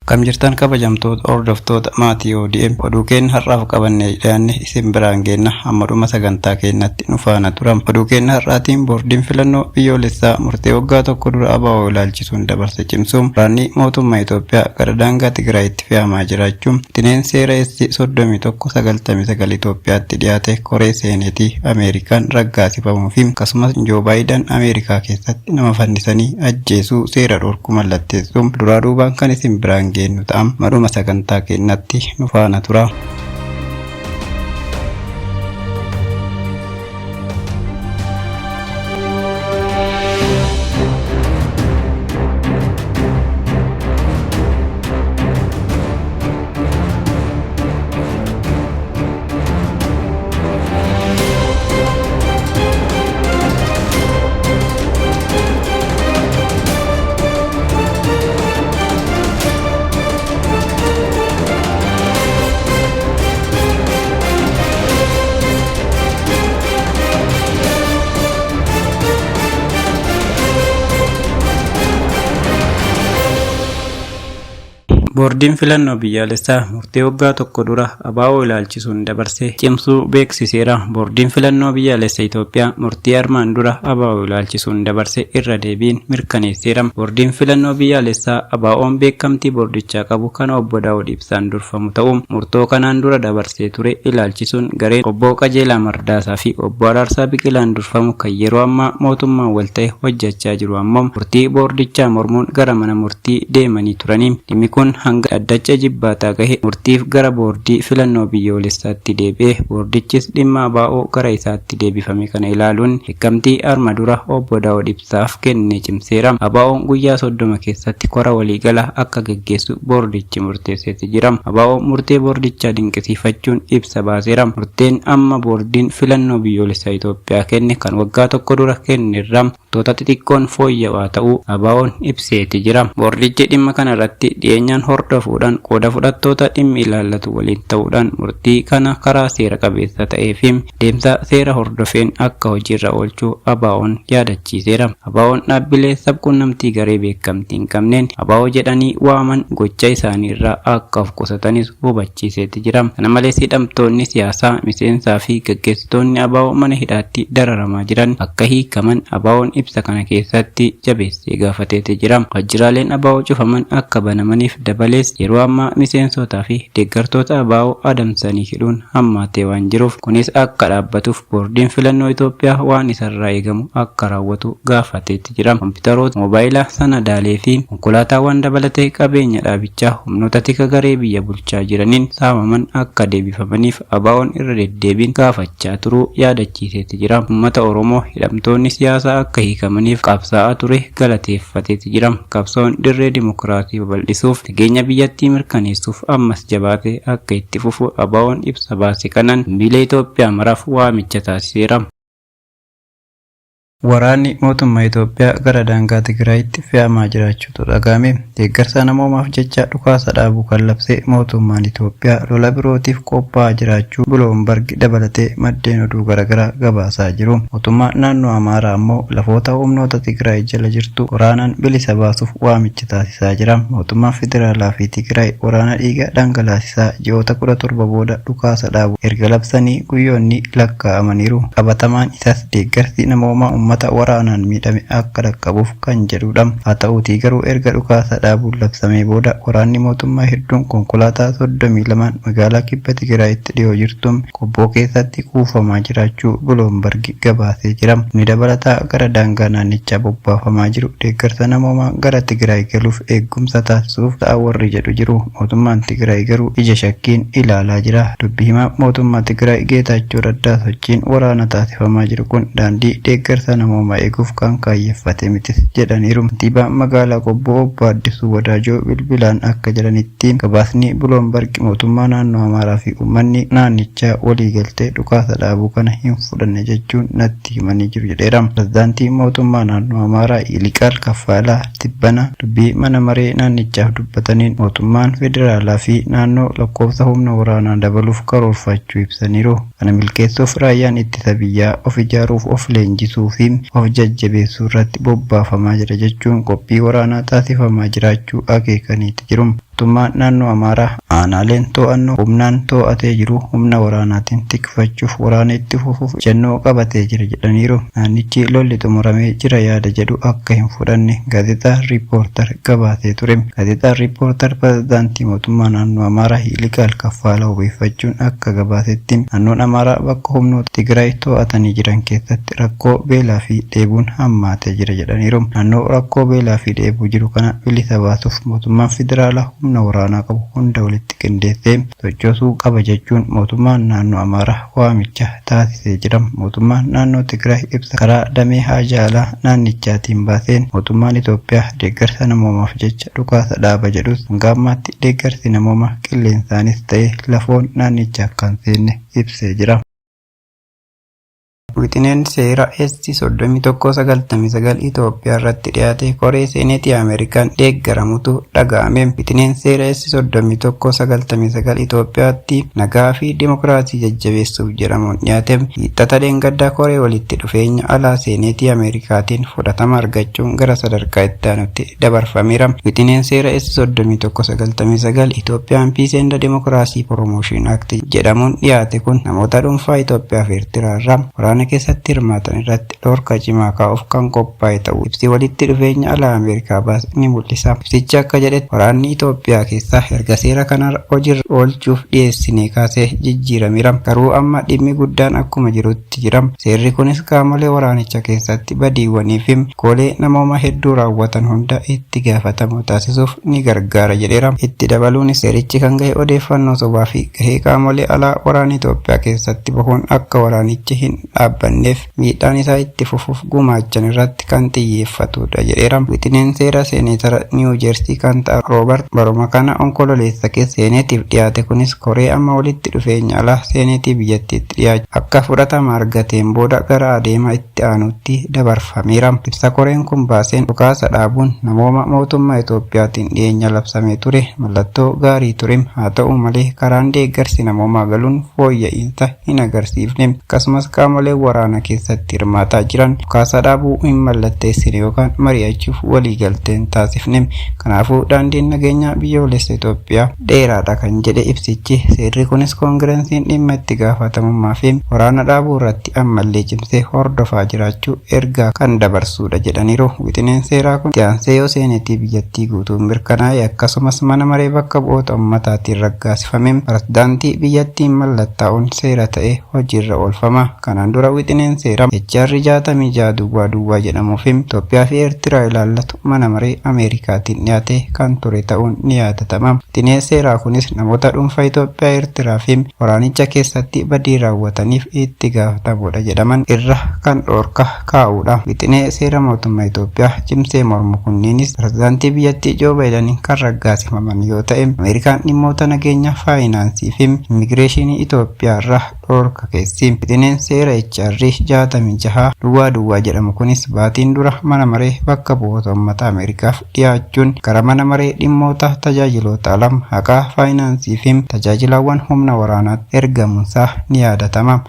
Akkam jirtan kabajamtoota hordoftoota maatii ODM, oduu keenya har'aaf qabannee dhiyaanne isin biraan geenna, hamma dhuma sagantaa keenyatti nu faana turam. Oduu keenya har'aatiin boordiin filannoo biyyoolessaa murtee waggaa tokko dura ABO ilaalchisuun dabarse cimsuun, waraanni mootummaa Itoophiyaa gara daangaa Tigraayitti fe'amaa jiraachuun, tineen seera S 31 99 Itoophiyaatti dhiyaate koree seeneetii Ameerikaan raggaasifamuu fi akkasumas Joo Baayidan Ameerikaa keessatti nama fannisanii ajjeesuu seera dhorku mallatteessuun duraa duubaan kan isin biraan geenyu ta'a. Madhuma sagantaa keenyatti nu faana tura. Boordiin filannoo biyyaalessaa murtee waggaa tokko dura ABO ilaalchisuun dabarse cimsuu beeksiseera. Boordiin filannoo biyyaalessa Itoophiyaa murtii armaan dura ABO ilaalchisuun dabarse irra deebiin mirkaneesseera. Boordiin filannoo biyyaalessaa ABO'n beekamtii boordichaa qabu kan obbo Daawud Ibsaan durfamu ta'uu murtoo kanaan dura dabarsee ture ilaalchisuun gareen obbo Qajeelaa Mardaasaa fi obbo Araarsaa Biqilaan durfamu kan yeroo ammaa mootummaan wal ta'e hojjechaa jiru ammoo murtii boordichaa mormuun gara mana murtii deemanii turanii. Dhimmi kun hanga dhaddacha jibbaataa gahe murtiif gara boordii filannoo biyyoolessaatti deebi'e. Boordichis dhimma ABO gara isaatti deebifame kana ilaaluun beekamtii arma dura obbo Daawud Ibsaaf kenne cimseera. ABO'n guyyaa 30 keessatti kora waliigala akka geggeessu boordichi murteesseeti jira. ABO murtee boordichaa dinqisiifachuun ibsa baaseera. Murteen amma boordiin filannoo biyyoolessaa Itoophiyaa kenne kan waggaa tokko dura kennerra wantoota xixiqqoon fooyya'aa ta'uu ABO'n ibseeti jira. Boordichi dhimma kana irratti dhiyeenyaan hordofuudhaan qooda fudhattoota dhimmi ilaallatu waliin ta'uudhaan murtii kana karaa seera qabeessa ta'ee fi deemsa seera hordofeen akka hojiirra oolchuu ABO'n yaadachiiseera. ABO'n dhaabbilee sabquunnamtii garee beekamtii hin qabneen ABO jedhanii waaman gocha isaanii irraa akka of qusatanis hubachiiseeti jira. Kana malees hidhamtoonni siyaasaa, miseensaa fi gaggeessitoonni ABO mana hidhaatti dararamaa jiran akka hiikaman ABO'n ibsa kana keessatti jabeessee gaafateeti jira. Waajjiraaleen ABO cufaman akka banamaniif dabalees yeroo ammaa miseensotaa fi deeggartoota ABO adamsanii hidhuun hammaatee waan jiruuf kunis akka dhaabbatuuf boordiin filannoo Itoophiyaa waan isarraa eegamu akka raawwatu gaafateeti jira. Kompiitaroota, moobaayila, sanadaalee fi konkolaataawwan dabalatee qabeenya dhaabichaa humnoota tika garee biyya bulchaa jiraniin saamaman akka deebifamaniif ABO'n irra deddeebiin gaafachaa turuu yaadachiiseeti jira. Uummata Oromoo hidhamtoonni siyaasaa akka hiikamaniif qabsaa'aa ture galateeffateeti jira. Qabsoon dirree dimokiraasii babal'isuuf, nageenya biyyattii mirkaneessuuf ammas jabaatee akka itti fufu ABO'n ibsa baase kanaan lammiilee Itoophiyaa maraaf waamicha taasiseera. Waraanni mootummaa Itoophiyaa gara daangaa Tigraayitti fe'amaa jiraachuutu dhaga'ame. Deeggarsa namoomaaf jecha dhukaasa dhaabuu kan labse mootummaan Itoophiyaa lola birootiif qophaa'aa jiraachuu Biloombarg dabalatee maddeen oduu garaagaraa gabaasaa jiru. Mootummaan naannoo Amaaraa ammoo lafoota humnoota Tigraay jala jirtu waraanaan bilisa baasuuf waamicha taasisaa jira. Mootummaan federaalaa fi Tigraay waraana dhiiga dhangalaasisaa ji'oota 17 booda dhukaasa dhaabu erga labsanii guyyoonni lakkaa'amaniiru. Qabatamaan isaas deeggarsi namoomaa uummata waraanaan miidhame akka dhaqqabuuf kan jedhudha. Haa ta'uutii garuu erga dhukaasa dhaabuun labsamee booda waraanni mootummaa hedduun konkolaataa 32 magaalaa kibba Tigraayitti dhiyoo jirtu Qobboo keessatti kuufamaa jiraachuu Biloombargi gabaasee jira. Inni dabalataa gara daangaa naannichaa bobbaafamaa jiru deeggarsa namoomaa gara Tigraay galuuf eegumsa taasisuuf ta'a warri jedhu jiru. Mootummaan Tigraay garuu ija shakkiin ilaalaa jira. Dubbi himaa mootummaa Tigraay Geetaachoo Raddaa sochiin waraana taasifamaa jiru kun daandii deeggarsa namoomaa eeguuf kan kaayyeffate mitis jedhaniiru. Kantiibaa magaalaa Qobboo obbo Addisuu Wadaajoo bilbilaan akka jedhanitti gabaasni Biloombarg mootummaa naannoo Amaaraa fi uummanni naannichaa waliigaltee dhukaasa dhaabuu kana hin fudhanne jechuun natti himanii jiru jedheera. Pirezidaantii mootummaa naannoo Amaaraa Yiliqaal Kaffaalaa tibbana dubbii mana maree naannichaaf dubbataniin mootummaan federaalaa fi naannoo lakkoofsa humna waraanaa dabaluuf karoorfachuu ibsaniiru. Kana milkeessuuf raayyaan ittisa biyyaa of ijaaruuf, of leenjisuu fi of jajjabeessuu irratti bobbaafamaa jira jechuun qophii waraanaa taasifamaa jiraachuu akeekaniiti jiru. Mootummaan naannoo Amaaraa aanaaleen to'annoo humnaan to'atee jiru humna waraanaatiin tikfachuuf waraana itti fufuuf jannoo qabatee jira jedhaniiru. Naannichi lolli xumuramee jira yaada jedhu akka hin fudhanne gaazexaa Riippoortar gabaasee ture. Gaazexaan Riippoortar pirezidaantii mootummaa naannoo Amaaraa Yiliqaal Kaffaalaa wabeeffachuun akka gabaasetti, naannoon Amaaraa bakka humnoota Tigraay to'atanii jiran keessatti rakkoo beelaa fi dheebuun hammaatee jira jedhaniiru. Naannoo rakkoo beelaa fi dheebuu jiru kana bilisa baasuuf mootummaan federaalaa humna waraanaa qabu hunda walitti qindeessee sochoosuu qaba jechuun mootummaan naannoo Amaaraa waamicha taasisee jira. Mootummaan naannoo Tigraay ibsa karaa damee haajaa alaa naannichaatiin baaseen, mootummaan Itoophiyaa deeggarsa namoomaaf jecha dhukaasa dhaaba jedhus, hanga ammaatti deeggarsi namoomaa qilleensaanis ta'e lafoon naannicha akka hin seenne ibsee jira. Wixineen seera S 3199 Itoophiyaa irratti dhiyaate koree seenetii Ameerikaan deeggaramutu dhaga'ame. Wixineen seera S 3199 Itoophiyaatti nagaa fi dimokiraasii jajjabeessuuf jedhamuun dhiyaate hiixata dheengaddaa koree walitti dhufeenya alaa seenetii Ameerikaatiin fudhatama argachuun gara sadarkaa itti aanutti dabarfameera. Wixineen seera S 3199 Itoophiyaan Peace and Democracy Promotion Act jedhamuun dhiyaate kun namoota dhuunfaa Itoophiyaa fi Eertiraa irraa waraana keessatti hirmaatan irratti dhorka cimaa kaa'uuf kan qophaa'e ta'uu ibsi walitti dhufeenya alaa Ameerikaa baase ni mul'isa. Ibsichi akka jedhetti, waraanni Itoophiyaa keessaa erga seera kana hojiirra oolchuuf dhiyeessinee kaasee jijjiirameera. Garuu amma dhimmi guddaan akkuma jirutti jira. Seerri kunis qaamolee waraanicha keessatti badiiwwanii fi koolee namooma hedduu raawwatan hunda itti gaafatamu taasisuuf ni gargaara jedheera. Itti dabaluunis, seerichi kan gahe odeeffannoo sobaa fi gahee qaamolee alaa waraana Itoophiyaa keessatti bahuun akka waraanichi hin dhaabbanneef miidhaan isaa itti fufuuf gumaachan irratti kan xiyyeeffatudha jedheera. Wixineen seera seeneetara Niiwu Jeersii kan ta'an Roobert baruma kana Onkololeessa keessa seeneetiif dhiyaate kunis koree amma walitti dhufeenya alaa seeneetii biyyattiitti dhiyaachuu akka fudhatama argateen booda gara adeema itti aanutti dabarfameera. Ibsa koreen kun baaseen, dhukaasa dhaabuun namooma mootummaa Itoophiyaatiin dhiyeenya labsamee ture mallattoo gaarii ture. Haa ta'u malee, karaan deeggarsi namoomaa galuun fooyya'insa hin agarsiifne, akkasumas qaamoleen waraana keessatti hirmaataa jiran dhukaasa dhaabuu hin mallatteessine yookaan mari'achuuf waliigalteen taasifne. Kanaafuu daandiin nageenyaa biyyoolessa Itoophiyaa dheeraadha kan jedhe ibsichi, seerri kunis koongirensiin dhimma itti gaafatamummaa fi waraana dhaabuu irratti ammallee cimsee hordofaa jiraachuu ergaa kan dabarsudha jedhaniiru. Wixineen seeraa kun itti aansee yoo seenetii biyyattii guutuun mirkanaa'e, akkasumas mana maree bakka bu'oota ummataatiin raggaasifame, pirezidaantii biyyattiin mallattaa'uun seera ta'e hojiirra oolfama. Kanaan dura wixineen seeraa HR 6600 jedhamuu fi Itoophiyaa fi Eertiraa ilaallatu mana maree Ameerikaatiin dhiyaate kan ture ta'uun ni yaadatama. Wixineen seeraa kunis namoota dhuunfaa Itoophiyaa, Eertiraa fi waraanicha keessatti badii raawwataniif itti gaafatamoodha jedhaman irra kan dhoorka kaa'udha. Wixinee seera mootummaa Itoophiyaa cimsee mormu kunniinis pirezidaantii biyyattii Joo Baayidaniin kan raggaasifaman yoo ta'e, Ameerikaan dhimmoota nageenya, faayinaansii fi immigireeshinii Itoophiyaa irra dhoorka keessi. Wixineen seera HR 6600 jedhamu kunis baatiin dura mana maree bakka bu'oota uummata Ameerikaaf dhiyaachuun gara mana maree dhimmoota tajaajiloota alaa, haqaa, faayinaansii fi tajaajilawwan humna waraanaatti ergamuunsaa ni yaadatama.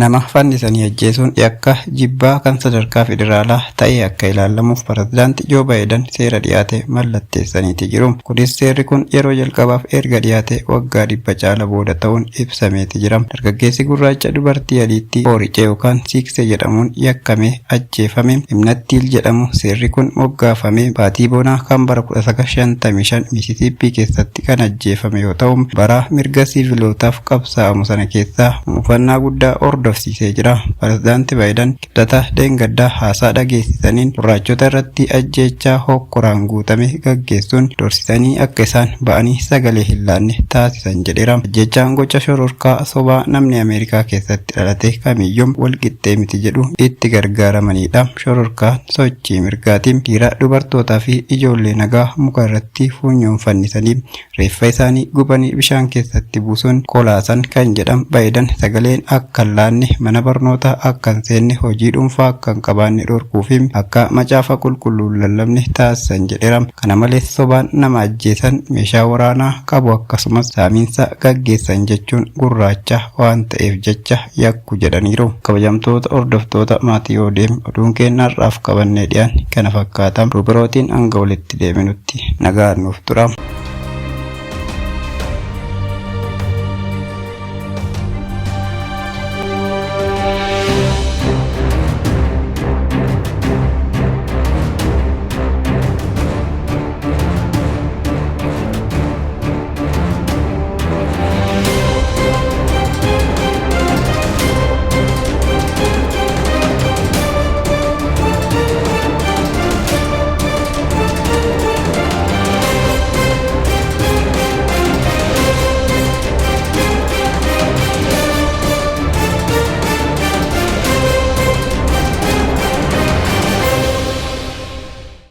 Nama fannisanii ajjeesuun yakka jibbaa kan sadarkaa federaalaa ta'e akka ilaalamuuf pirezidaanti Joo Baayidan seera dhiyaate mallatteessaniiti jiru. Kunis seerri kun yeroo jalqabaaf erga dhiyaate waggaa 100 caala booda ta'uun ibsameeti jira. Dargaggeessi gurraacha dubartii adiitti hoorice yookaan siiqse jedhamuun yakkamee ajjeefame Emmett Till jedhamu, seerri kun moggaafame baatii bonaa kan bara 1955 Misisiippii keessatti kan ajjeefame yoo ta'u, bara mirga siivilootaaf qabsaa'amu sana keessaa mufannaa guddaa hordofsiisee jira. Pirezidaanti Baayidan Kibxata dheengaddaa haasaa dhageessisaniin, gurraachota irratti ajjeechaa hokkoraan guutame gaggeessuun dorsisanii akka isaan ba'anii sagalee hin laanne taasisan jedheera. Ajjeechaan gocha shororkaa sobaa namni Ameerikaa keessatti dhalate kamiyyuu walqixxee miti jedhu itti gargaaramanidha. Shororkaan sochii mirgaatiin dhiira, dubartootaa fi ijoollee nagaa muka irratti funyoon fannisanii reeffa isaanii gubanii bishaan keessatti buusuun kolaasan kan jedhan Baayidan, sagaleen akka hin laanne qabaanne, mana barnootaa akka hin seenne, hojii dhuunfaa akka hin qabaanne dhorkuu fi akka macaafa qulqulluu hin lallabne taasisan jedheera. Kana malees sobaan nama ajjeesan, meeshaa waraanaa qabu akkasumas saamiinsa gaggeessan jechuun gurraacha waan ta'eef jecha yakku jedhaniiru. Kabajamtoota hordoftoota maatii ODM oduun keenya har'aaf qabannee dhiyaanne kana fakkaata. Oduu birootiin hanga walitti deebinutti nagaan nuuf tura.